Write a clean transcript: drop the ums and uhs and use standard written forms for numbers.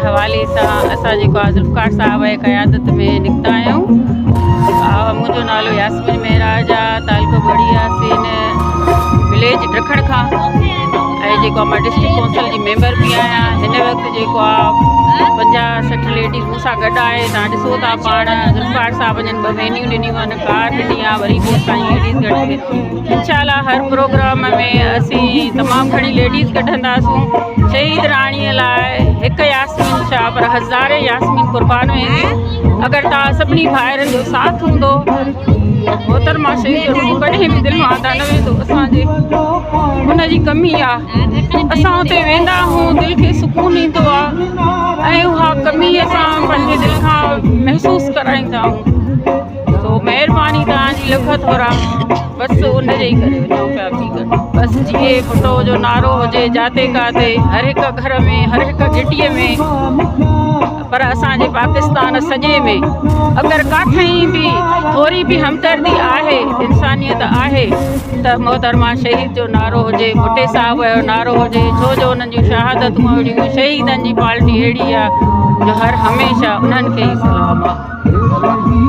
حوالي سان اسان جيڪو آ ذوالفقار صاحب جي قيادت ۾ نڪتا آهيون. منهنجو نالو ياسمين مهراج آ تعلقو ڳڙهي ياسين وليج ڊکڻ کان ۽ جيڪو آ مان ڊسٽرڪٽ ڪونسل جي ميمبر به آهيان. هن وقت جيڪو آ 50 60 ليڊيز مون سان گڏ آهي. توهان ڏسو ٿا پاڻ ذوالفقار صاحب جن ٻه وينيون ڏنيون آهن، ڪار ڏني آ، وري به اسان جي ليڊيز گڏ ٿي. انشاء الله هر پروگرام ۾ اسين تمام گهڻي ليڊيز ڪڍنداسون. شهيد راڻي لاء هڪ ياسمين ڇا پر هزارين ياسمين قربان وينديون اگر توهان سڀني ڀائرن جو ساٿ هوندو. محترمه شهيد جو روح ڪڏهن به دل مان ادا نه ويندو. اسان جي ان جي ڪمي آ. اسان اتي ويندا آهيون دل کي سڪون ايندو آ ۽ اها ڪمي اسان پنهنجي دل کان محسوس ڪرائيندا آهيون. سو مهرباني توهان جي لک ٿورا بس ان جي ئي ڪري وڃون پيا ٿي بس جيئي ڀٽو جو نعرو هجي جاتي ڪاتي هر هڪ گهر ۾ هر هڪ گهٽي ۾ پر اسان جي پاڪستان سڄي ۾ اگر ڪاٿئين به ٿوري به همدردي آهي انسانيت آهي ته محترمه شهيد جو نعرو هجي ڀٽي صاحب جو نعرو هجي ڇو جو انهن جون شهادتون اهڙيون شهيدن جي پالٽي اهڙي آهي جو هر هميشه انهن کي ئي سلام آهي.